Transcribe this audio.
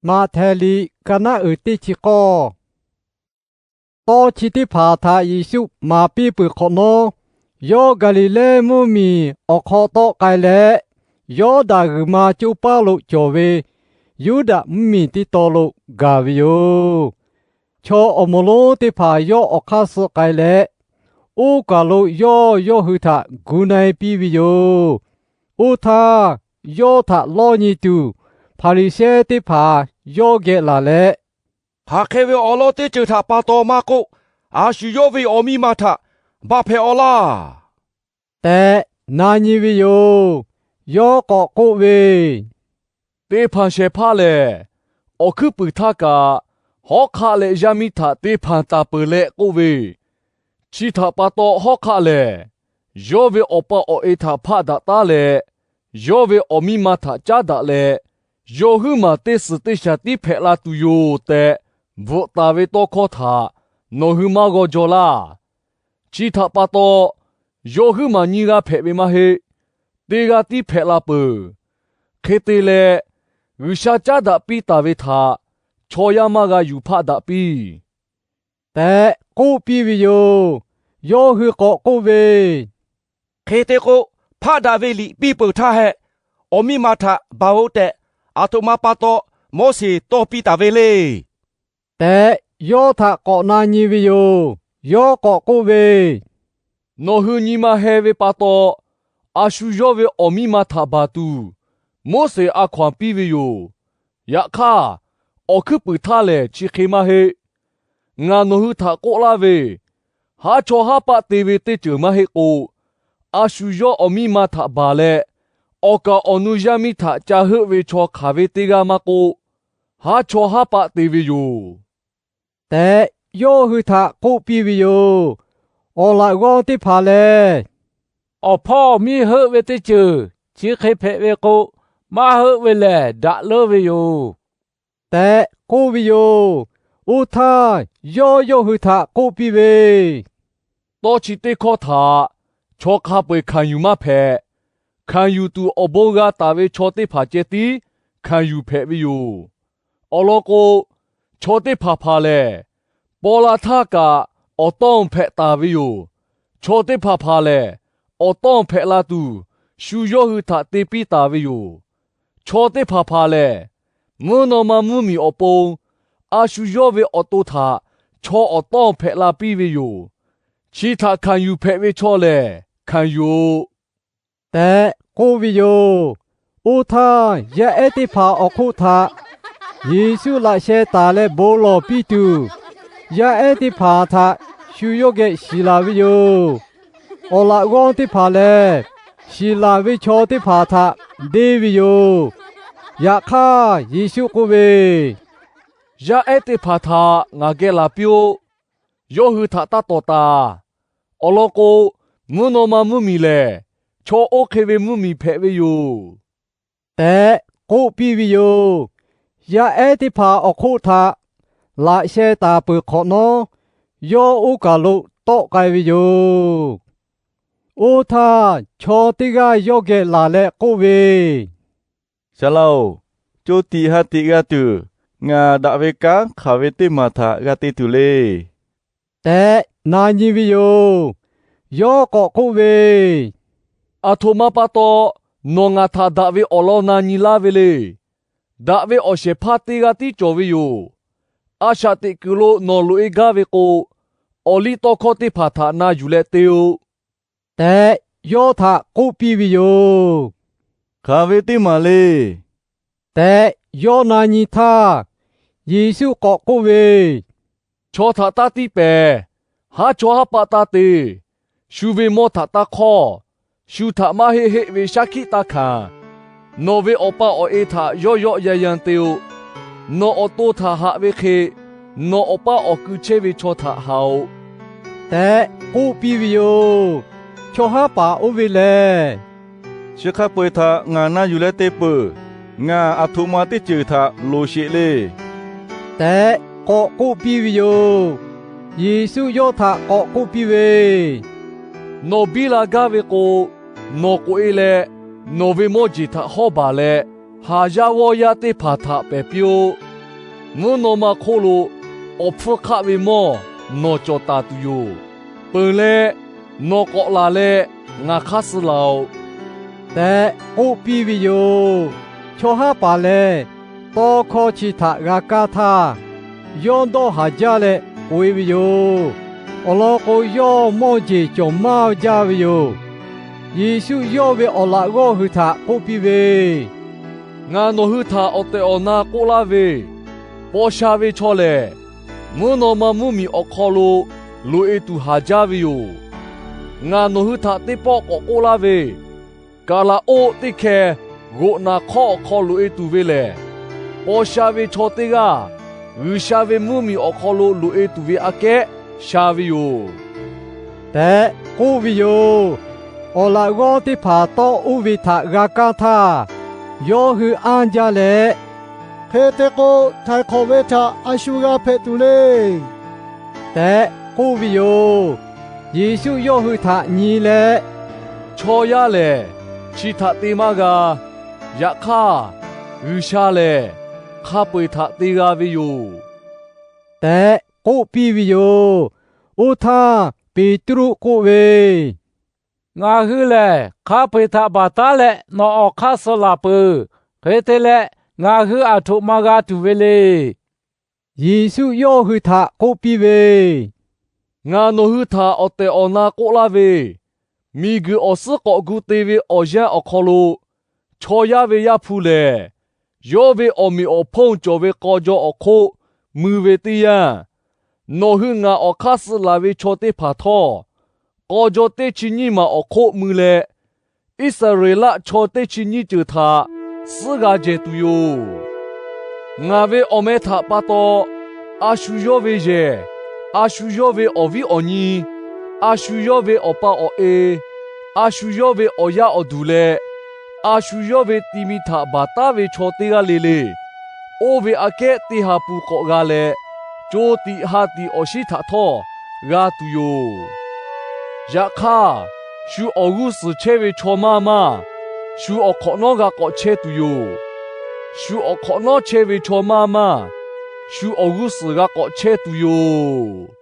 Maꞈhtehˍ liꞈ ka naˉ uiˍ teˇ chi k'awˇ. Tawˇ chi teˇ hpaˍ htaꞈ Yeˍsuˆ maˍ piˇ peuˬ hk'awꞈ nawˉ, yawˇ Gaˍliˍlehˇ mvuhˇmiˬ awˬ hk'aw tawˆ k'ai leh, Yawˇdanˍ g'uiˬ ma coˇ paˉ lo cawˬ ve Yuˇdaꞈ mvuhˇmiˬ teˇ taw lo gaˬ ve yoˬ. Chaw awˬ moˍ lonˉ teˇ hpaˍ yawˇ awˬ hk'aˇ suh k'ai leh, oˇ kaˬ lo yawˇ yawˇ hui htaꞈ gu na-e piˇ ve yoˬ. Oˇ htaˇ, yawˇ htaꞈ lawˇ nyi tuˬ Hpaˍriˍsehˇ teˇ hpaˍ yawˇ geh laˬ leh, Hk'aˬ hk'e ve awˬ lawn teˇ ceuˬ htaꞈ pa taw maˇ k'oˆ, a shu yawˇ ve awˬ miˇ ma htaꞈ baˬ hpehꞈ-aw laˇ tehꞈ na nyi ve yoˬ. Yawˇ k'awꞈ k'oˆ ve, Teˇ hpanˍ shehˍ hpaˇ lehˬ, awˬ hkuiˉ puiˍ htaˇ kaꞈ hawˉ hk'aˆ leh yaˇ miˇ htaꞈ te hpanˍ taˍ peuˬ leh k'oˆ ve, Chi htaꞈ pa taw hawˉ hk'aˆ lehˬ, yawˇ ve awˬ pa awˬ e htaꞈ hpaˆ daꞈ taˉ leh, yawˇ ve awˬ miˇ ma htaꞈ caˉ daꞈ leh, yawˇ huiˉ maˬ teˇ suhˍ teˇ shaˍ tiˉ hpehꞈ la tuˬ yoˬ tehꞈ bvuhꞈ taˍ ve tawˇ hkawˇ htaꞈ nawˬ hui maˇ g'aw jaw laˇ. Chi htaꞈ pa taw, yawˇ huiˉ maˬ nyiˇ g'aˇ hpehꞈ ve maˇ heˆ. Teˇ g'aˇ tiˉ hpehꞈ la peuˬ. Hk'e te leh, G'uiˬsha caˉ daꞈ piˇ taˍ ve htaꞈ chaw yaˇ maˇ g'a yuˬ hpaˆ daꞈ piˇ tehꞈ k'oˆ piˇ ve yoˬ. Yawˇ hui k'awꞈ k'oˆ ve, Hk'e te k'o, hpaˆ daꞈ ve liꞈ piˇ peuˬ htaˇ hehꞈ, Awˬ miˇ ma htaꞈ baˬ-oꞈ tehꞈ aˬ htoꞈ ma pa taw Moˉseˍ tawˇ piˇ taˍ ve le tehꞈ yawˇ htaꞈ k'awꞈ na nyi ve yoˬ. Yawˇ k'awꞈ k'oˆ ve, Nawˬ hui nyi ma heh ve pa taw, a shu yawˇ ve awˬ miˇ ma htaꞈ baˬ tuˬ, Moˉseˍ a hkaw-anˬ piˇ ve yoˬ. Yaꞈ hk'aˇ, awˬ hkuiˉ puiˍ htaˇ lehˬ chi hk'e maˇ heˆ. Ngaˬ nawˬ hui htaꞈ k'oˆ laˇ ve, haˉ chawˇ haˉ paˆ te ve teˇ ceuˬ maˇ heˆ k'o, a shu yawˇ awˬ miˇ ma htaꞈ baˬ leh, awˬ kaˍ awˬ nu yaˇ miˇ htaꞈ ca heuˆ ve chaw hk'aˬ ve teˇ g'aˇ maˇ k'oˆ, haˉ chawˇ haˉ paˆ te ve yoˬ tehꞈ yawˇ hui htaꞈ k'oˆ piˇ ve yoˬ. Awˬ laꞈ g'awˇ teˇ hpaˍ lehˬ, Awˬ hpawˇ awˬ miˇ heuˆ ve teˇ ceuˬ chi hk'e hpehꞈ ve k'o, maˇ heuˆ ve lehˬ daꞈ leuˉ ve yoˬ tehꞈ k'oˆ ve yoˬ. Oˇ htaˇ, yawˇ yawˇ hui htaꞈ k'oˆ piˇ ve, Tawˇ chi teˇ hkawˇ htaꞈ chaw hk'a peu-eˬ hkanˍ yuˬ maˇ hpehꞈ. Hkanˍ yuˬ tuˬ awˬ bon g'a taˍ ve chaw teˇ hpaˍ ceh tiˉ hkanˍ yuˬ hpehꞈ ve yoˬ. Awˬ lawn k'o, chaw teˇ hpaˍ hpaˍ lehˬ, paw la htaˇ kaꞈ awˬ tawˇ hpehꞈ taˍ ve yoˬ. Chaw teˇ hpaˍ hpaˍ lehˬ, awˬ tawˇ hpehꞈ la tuˬ shu yawˇ hui htaꞈ te piˇ taˍ ve yoˬ. Chaw teˇ hpaˍ hpaˍ lehˬ, mvuhˇ naw ma mvuhˇmiˬ awˬ pon a shu yawˇ ve awˬ to htaꞈ chaw awˬ tawˇ hpehꞈ la piˇ ve yoˬ. Chi htaꞈ hkanˍ yuˬ hpehꞈ ve chaw lehˬ, hkanˍ yuˬ-oꞈ tehꞈ k'oˆ ve yoˬ. Oˇ htaˇ, yaˇ ehˉ teˇ hpaˍ awˬ hk'oˆ htaꞈ Yeˍsuˆ laꞈ sheh taˍ leh bon lawˬ piˇ tuˬ, yaˇ ehˉ teˇ hpaˍ htaꞈ shu yawˇ geh shiˍ laˬ ve yoˬ. Awˬ laꞈ g'awˇ teˇ hpaˍ lehˬ, shiˍ laˬ ve chaw teˇ hpaˍ htaꞈ deˇ ve yoˬ. Yaꞈ hk'aˇ, Yeˍsuˆ k'oˆ ve, Yaˇ ehˉ teˇ hpaˍ htaꞈ ngaˬ geh laˬ piˇ-oˆ. Yawˇ hui htaꞈ taˇ tawˍ taˍ. Awˬ lawn k'o, mvuhˇ naw ma mvuhˇmiˬ lehˬ, chaw oˇ hk'e ve mvuhˇmiˬ hpehꞈ ve yoˬ tehꞈ k'oˆ piˇ ve yoˬ. Yaˇ ehˉ teˇ hpaˍ awˬ hk'oˆ htaꞈ laꞈ sheh taˍ peuˬ hk'awꞈ nawˉ, yawˇ oˇ kaˬ lo tawˆ k'ai ve yoˬ. Oˇ htaˇ, chaw teˇ g'aˇ yawˇ geh laˬ leh k'oˆ ve, Saˍ laꞈ-oˬ, co tiꞈ ha tiꞈ g'a tuˬ, ngaˬ daꞈ ve kanˉ hk'aˬ ve teˇ maˬ htaꞈ g'a te tuˬ le tehꞈ na nyi ve yoˬ. Yawˇ k'awꞈ k'oˆ ve, Aˬ htoꞈ ma pa taw nawˬ ngaˬ htaꞈ daꞈ ve awˬ lawn na nyi laˇ ve le. Daꞈ ve awˬ shehˍ hpaˇ teˇ g'aˇ tiˉ cawˬ ve yoˬ. A shaꞈ teꞈ kuiˬ lo nawˬ loꞈ-e gaˇ ve k'o, awˬliˇtawˇhkawˇ teˇ hpaˍ htaꞈ na yuˬ leh te-o tehꞈ, yawˇ htaꞈ k'oˆ piˇ ve yoˬ. Hk'aˬ ve teˇ maˬ le tehꞈ yawˇ na nyi htaˇ, Yeˍsuˆ k'awꞈ k'oˆ ve, Chaw htaꞈ taˇ tiˇ pehˍ. Haˉ chawˇ haˉ paˆ taˇ te. Shu ve mawˇ htaꞈ taˇ hk'awˇ. Shu htaꞈ maˇ heˆ heˆ ve shaˉ hkiˆ taˇ hkanˍ. Nawˬ ve awˬ pa awˬ e htaꞈ yawˆ yawˆ yan yan te-o. Nawˬ awˬ to htaꞈ haꞈ ve hk'e, nawˬ awˬ paˇ awˬ ku chehˇ ve chaw htaꞈ haꞈ-oꞈ tehꞈ k'oˆ piˇ ve yoˬ. Chaw haˉ paˍ oˇ ve lehˬ, Chi hk'a peu-eˬ htaꞈ ngaˬ na yuˬ leh te peuˬ. Ngaˬ aˬ htoꞈ ma teˇ ceuˬ htaꞈ loˍ sheˍ le tehꞈ k'awꞈ k'oˆ piˇ ve yoˬ. Yeˍsuˆ yawˇ htaꞈ k'awꞈ k'oˆ piˇ ve, Nawˬ biˇ la gaˇ ve k'o, nawˬ k'oꞈ-e leh nawˬ ve mawˇ jeˬ htaꞈ hawˉ baˬ leh, haˍ yaˇ g'awˇ yaˇ teˇ hpaˍ htaꞈ pehˬ piˇ-oˆ. mvuhˇ naw ma hk'oˆ lo awˬ hpfuhˇ hk'aˆ ve mawˇ nawˬ cawˬ taˍ tuˬ yoˬ. Peunˍ leh nawˬ k'awꞈ laˬ leh ngaˬ hk'aˇ suh laˬ-oꞈ tehꞈ k'oˆ piˇ ve yoˬ. Chaw haˉ paˍ lehˬ, tawˇ hkawˇ chi htaꞈ g'a kaˇ htaˇ, yawˇ dawˇ haˍ jaˇ leh k'oꞈ-e ve yoˬ. Awˬ lawn k'o, yawˇ mawˇ jeˬ cawˬ maˇ jaˇ ve yoˬ. Yeˍsuˆ yawˇ ve awˬ laꞈ g'awˇ hui htaꞈ k'oˆ piˇ ve, Ngaˬ nawˬ hui htaꞈ awˬ tehˬ awˬ na k'oˆ laˇ ve, paw sha ve chaw lehˬ, mvuhˇ naw ma mvuhˇ miˬ awˬ hk'aw lo loꞈ-e tuˬ haˍ jaˇ ve yoˬ. Ngaˬ nawˬ hui htaꞈ teˇ pawˆ k'awꞈ k'oˆ laˇ ve, kaˍlaˍoˆ teˇ hkeh g'oꞈ naˍ hk'awˇ awˬ hk'aw loꞈ-e tuˬ ve lehˬ, paw sha ve chaw teˇ g'aˇ G'uiˬsha ve mvuhˇ miˬ awˬ hk'aw lo loꞈ-e tuˬ ve aꞈ kehˉ sha ve yoˬ tehꞈ k'oˆ ve yoˬ. Awˬ laꞈ g'awˇ teˇ hpaˍ tawˇ oˇ ve htaꞈ g'a kaˇ htaˇ, yawˇ hui anˇ jaˇ leh, Hk'e te k'o, htaiˍ hk'awꞈ ve htaꞈ a shu g'a hpehꞈ tuˬ le tehꞈ k'oˆ ve yoˬ. Yeˍsuˆ yawˇ hui htaꞈ nyi leh, Chaw yaˇ lehˬ chi htaꞈ te maˇ g'a. Yaꞈ hk'aˇ, G'uiˬsha lehˬ hk'a peu-eˬ htaꞈ te g'a ve yoˬ tehꞈ k'oˆ piˇ ve yoˬ. Oˇ htaˇ Peˍtruˆ k'oˆ ve, Ngaˬ hui lehˬ hk'a peu-eˬ htaꞈ baˬ taˉ leh nawˬ awˬ hk'aˇ suh laˬ peuˬ. Hk'e te leh, ngaˬ hui aˬ htoꞈ ma g'a tuˬ ve le. Yeˍsuˆ yawˇ hui htaꞈ k'oˆ piˇ ve, Ngaˬ nawˬ hui htaꞈ awˬ tehˬ awˬ na k'oˆ laˇ ve, miˬguiˬ awˬ suhˉ k'awꞈ gu te ve awˬ yanˇ awˬ hk'aw lo, chaw yaˇ ve Yaˇ hpu lehˬ, yawˇ ve awˬ meꞈ awˬ hponˇ cawˬ ve k'aw jaw awˬ hk'oˆ mui ve teˇ yanˇ, nawˬ hui ngaˬ awˬ hk'aˇ suh laˬ ve chaw teˇ hpaˍ htawˇ, k'aw jaw teˇ chi nyiˇ maˬ awˬ hk'oˆ mui leh, Iˉsaˍreˍlaˆ chaw teˇ chi nyiˇ ceuˬ htaꞈ suhˉ g'a jehˬ tuˬ yoˬ. Ngaˬ ve awˬ meh htaꞈ pa taw, a shu yawˇ ve yehˬ, a shu yawˇ ve awˬ viˉ awˬ nyi, a shu yawˇ ve awˬ pa awˬ e, a shu yawˇ ve awˬ yaˇ awˬ duˬ leh, a shu yawˇ ve ti mi htaꞈ baˬ taˉ ve chaw teˇ g'aˇ le le, oˇ ve aꞈ kehˉ teˇ ha pu k'awꞈ g'a leh, co tiꞈ ha tiꞈ awˬ shinˉ htaꞈ htawˇ g'a tuˬ yoˬ. Yaꞈ hk'aˇ, shu awˬ g'uˇ suhˍ chehˇ ve chaw maˇ maˇ shu awˬ hk'awꞈ nawˉ g'a k'awꞈ chehˇ tuˬ yoˬ. Shu awˬ hk'awꞈ nawˉ chehˇ ve chaw maˇ maˇ shu awˬ g'uˇ suhˍ g'a k'awꞈ chehˇ tuˬ yoˬ.